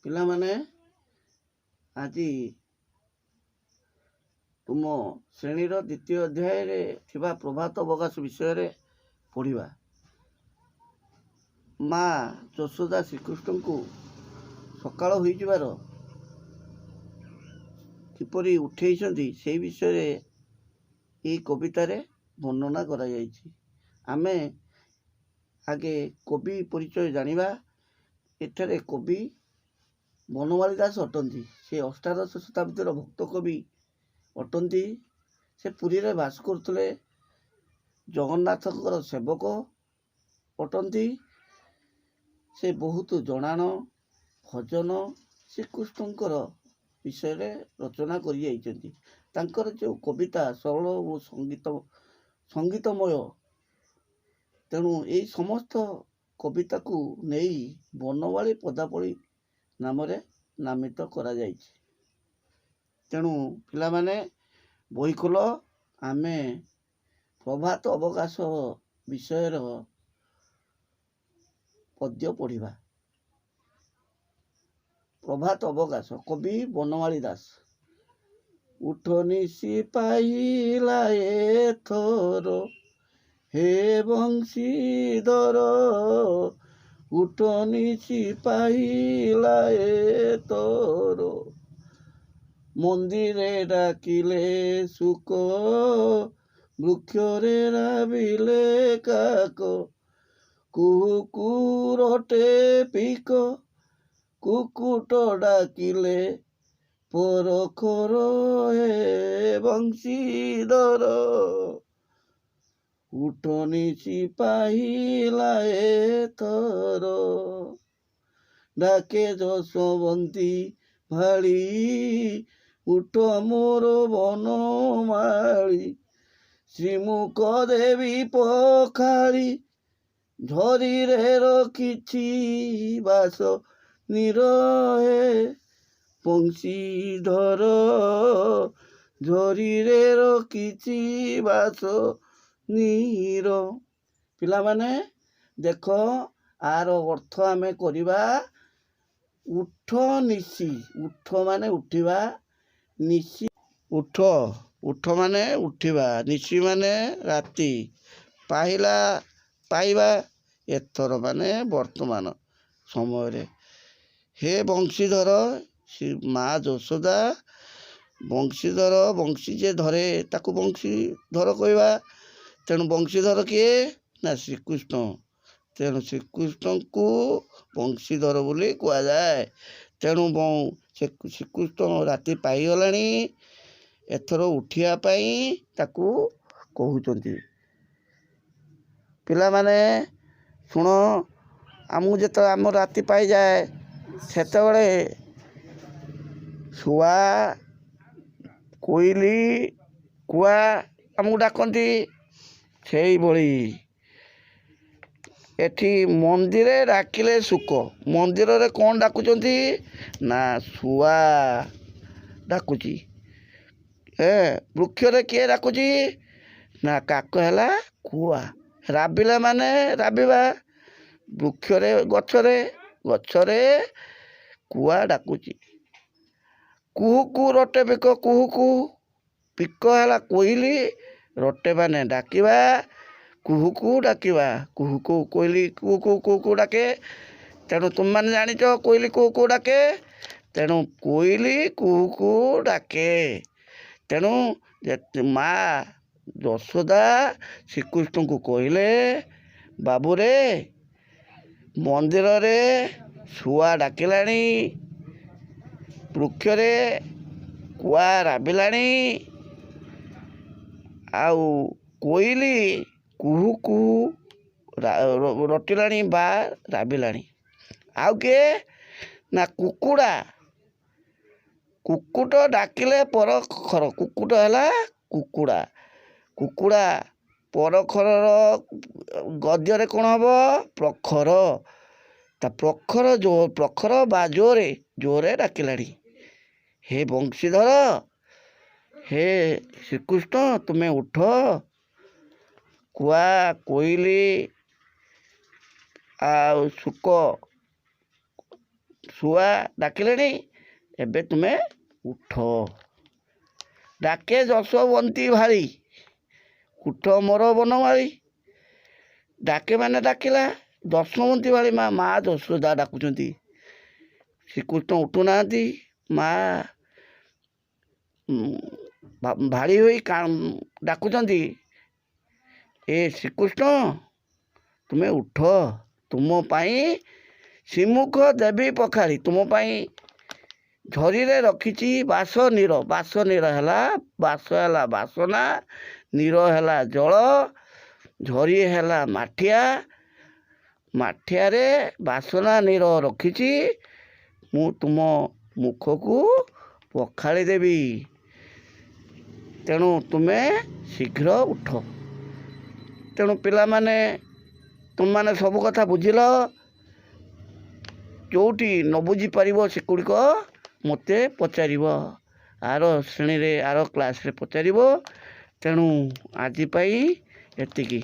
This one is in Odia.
ପିଲାମାନେ, ଆଜି ତୁମ ଶ୍ରେଣୀର ଦ୍ୱିତୀୟ ଅଧ୍ୟାୟରେ ଥିବା ପ୍ରଭାତ ଅବକାଶ ବିଷୟରେ ପଢ଼ିବା। ମା ଯଶୋଦା ଶ୍ରୀକୃଷ୍ଣଙ୍କୁ ସକାଳ ହୋଇଯିବାର କିପରି ଉଠେଇଛନ୍ତି, ସେଇ ବିଷୟରେ ଏଇ କବିତାରେ ବର୍ଣ୍ଣନା କରାଯାଇଛି। ଆମେ ଆଗେ କବି ପରିଚୟ ଜାଣିବା। ଏଠାରେ କବି ବନମାଳୀ ଦାସ ଅଟନ୍ତି। ସେ ଅଷ୍ଟାଦଶ ଶତାବ୍ଦୀର ଭକ୍ତ କବି ଅଟନ୍ତି। ସେ ପୁରୀରେ ବାସ କରୁଥିଲେ। ଜଗନ୍ନାଥଙ୍କର ସେବକ ଅଟନ୍ତି। ସେ ବହୁତ ଜଣାଣ, ଭଜନ ଶ୍ରୀକୃଷ୍ଣଙ୍କର ବିଷୟରେ ରଚନା କରିଯାଇଛନ୍ତି। ତାଙ୍କର ଯେଉଁ କବିତା ସରଳ ଓ ସଙ୍ଗୀତମୟ। ତେଣୁ ଏଇ ସମସ୍ତ କବିତାକୁ ନେଇ ବନମାଳୀ ପଦାବଳୀ ନାମରେ ନାମିତ କରାଯାଇଛି। ତେଣୁ ପିଲାମାନେ, ବହି ଖୋଲ, ଆମେ ପ୍ରଭାତ ଅବକାଶ ବିଷୟର ପଦ୍ୟ ପଢ଼ିବା। ପ୍ରଭାତ ଅବକାଶ, କବି ବନମାଳୀ ଦାସ। ଉଠ, ନିଶି ପାହିଲା ଏଥର, ହେ ବଂଶୀଧର। ଉଠ, ନିଶି ପାହିଲା ଏଥର। ମନ୍ଦିରେ ଡାକିଲେ ଶୁକ, ବୃକ୍ଷରେ ରାବିଲେ କାକ, କୁହୁ କୁହୁ ରଟେ ପିକ, କୁକୁଟ ଡାକିଲେ ପରଖର, ହେ ବଂଶୀଧର। ଉଠ, ନିଶି ପାହିଲା ଏଥର। ଡାକେ ଯଶୋବନ୍ତୀ ଭାଳି, ଉଠ ମୋର ବନମାଳୀ। ଶ୍ରୀମୁଖ ଦେବି ପଖାଳି, ଝରିରେ ରଖିଛି ବାସ ନୀର, ହେ ବଂଶୀଧର। ଝରିରେ ରଖିଛି ବାସ ନୀର। ପିଲାମାନେ, ଦେଖ, ୟାର ଅର୍ଥ ଆମେ କରିବା। ଉଠ ନିଶି, ଉଠ ମାନେ ଉଠିବା, ନିଶି, ଉଠ, ଉଠ ମାନେ ଉଠିବା, ନିଶି ମାନେ ରାତି, ପାହିଲା ପାଇବା, ଏଥର ମାନେ ବର୍ତ୍ତମାନ ସମୟରେ। ହେ ବଂଶୀଧର, ମା ଯଶୋଦା ବଂଶୀଧର, ବଂଶୀ ଯେ ଧରେ ତାକୁ ବଂଶୀଧର କହିବା। ତେଣୁ ବଂଶୀଧର କିଏ ନା ଶ୍ରୀକୃଷ୍ଣ। ତେଣୁ ଶ୍ରୀକୃଷ୍ଣଙ୍କୁ ବଂଶୀଧର ବୋଲି କୁହାଯାଏ। ତେଣୁ ସେ ଶ୍ରୀକୃଷ୍ଣ ରାତି ପାହିଗଲାଣି, ଏଥର ଉଠିବା ପାଇଁ ତାକୁ କହୁଛନ୍ତି। ପିଲାମାନେ, ଶୁଣ, ଆମକୁ ଯେତେବେଳେ ଆମ ରାତି ପାହିଯାଏ, ସେତେବେଳେ ଶୁଆ, କୋଇଲି, କୁଆ ଆମକୁ ଡାକନ୍ତି। ସେଇଭଳି ଏଠି ମନ୍ଦିରେ ଡାକିଲେ ଶୁକ। ମନ୍ଦିରରେ କ'ଣ ଡାକୁଛନ୍ତି ନା ଶୁଆ ଡାକୁଛି। ବୃକ୍ଷରେ କିଏ ଡାକୁଛି ନା କାକ ହେଲା କୁଆ। ରାବିଲା ମାନେ ରାବିବା। ବୃକ୍ଷରେ, ଗଛରେ କୁଆ ଡାକୁଛି। କୁହୁ କୁହୁ ରଟେ ପିକ, କୁହୁ କୁହୁ, ପିକ ହେଲା କୋଇଲି, ରଟେ ମାନେ ଡାକିବା, କୁହୁ କୁହୁ ଡାକିବା। କୁହୁ କୁହୁ, କୋଇଲି କୁହୁ କୁହୁ କୁହୁ କୁହୁ ଡାକେ। ତେଣୁ ତୁମମାନେ ଜାଣିଛ କୋଇଲି କୁହୁ କୁହୁ ଡାକେ। ତେଣୁ କୋଇଲି କୁହୁ କୁହୁ ଡାକେ। ତେଣୁ ମା ଯଶୋଦା ଶ୍ରୀକୃଷ୍ଣଙ୍କୁ କହିଲେ, ବାବୁରେ, ମନ୍ଦିରରେ ଶୁଆ ଡାକିଲାଣି, ବୃକ୍ଷରେ କୁଆ ରାବିଲାଣି, ଆଉ କୋଇଲି କୁହୁ କୁହୁ ରଟିଲାଣି ବା ରାବିଲାଣି। ଆଉ କିଏ ନା କୁକୁଡ଼ା। କୁକୁଟ ଡାକିଲେ ପରଖର। କୁକୁଟ ହେଲା କୁକୁଡ଼ା। କୁକୁଡ଼ା ପରଖରର ଗଦ୍ୟରେ କ'ଣ ହବ? ପ୍ରଖର। ତା ପ୍ରଖର, ପ୍ରଖର ବା ଜୋରେ ଜୋରେ ଡାକିଲାଣି। ହେ ବଂଶୀଧର, ହେ ଶ୍ରୀକୃଷ୍ଣ, ତୁମେ ଉଠ। କୁଆ, କୋଇଲି ଆଉ ଶୁକ, ଶୁଆ ଡାକିଲେଣି, ଏବେ ତୁମେ ଉଠ। ଡାକେ ଯଶୋବନ୍ତୀ ଭାଳି, ଉଠ ମୋର ବନମାଳୀ। ଡାକେ ମାନେ ଡାକିଲା ଯଶୋବନ୍ତୀ ଭାଳି, ମା ଯଶୋଦା ଡାକୁଛନ୍ତି। ଶ୍ରୀକୃଷ୍ଣ ଉଠୁନାହାନ୍ତି, ମା ଭାଳି ହୋଇ ଡାକୁଛନ୍ତି, ଏ ଶ୍ରୀକୃଷ୍ଣ ତୁମେ ଉଠ, ତୁମ ପାଇଁ ଶ୍ରୀମୁଖ ଦେବୀ ପଖାଳି, ତୁମ ପାଇଁ ଝରିରେ ରଖିଛି ବାସ ନୀର। ବାସ ନୀର ହେଲା, ବାସ ହେଲା ବାସନା, ନୀର ହେଲା ଜଳ, ଝରି ହେଲା ମାଠିଆ, ମାଠିଆରେ ବାସନା ନୀର ରଖିଛି, ମୁଁ ତୁମ ମୁଖକୁ ପଖାଳି ଦେବି, ତେଣୁ ତୁମେ ଶୀଘ୍ର ଉଠ। ତେଣୁ ପିଲାମାନେ, ତୁମମାନେ ସବୁ କଥା ବୁଝିଲ? ଯେଉଁଠି ନ ବୁଝିପାରିବ ସେଗୁଡ଼ିକ ମୋତେ ପଚାରିବ, ଆର ଶ୍ରେଣୀରେ, ଆର କ୍ଲାସ୍ରେ ପଚାରିବ। ତେଣୁ ଆଜି ପାଇଁ ଏତିକି।